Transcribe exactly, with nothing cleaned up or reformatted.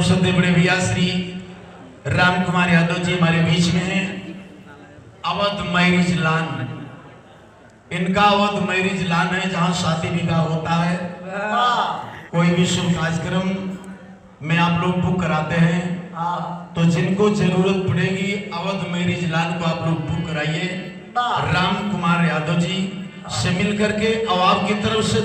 श्रद्धेय बड़े भैया श्री राम कुमार यादव जी हमारे बीच में हैं। अवध मैरिज लॉन, इनका अवध मैरिज लॉन है, जहाँ शादी विवाह होता है। कोई भी शुभ कार्यक्रम में आप लोग बुक कराते हैं। तो जिनको जरूरत पड़ेगी, अवध मैरिज लॉन को आप लोग बुक कराइए। राम कुमार यादव जी से मिल करके, और आपकी तरफ से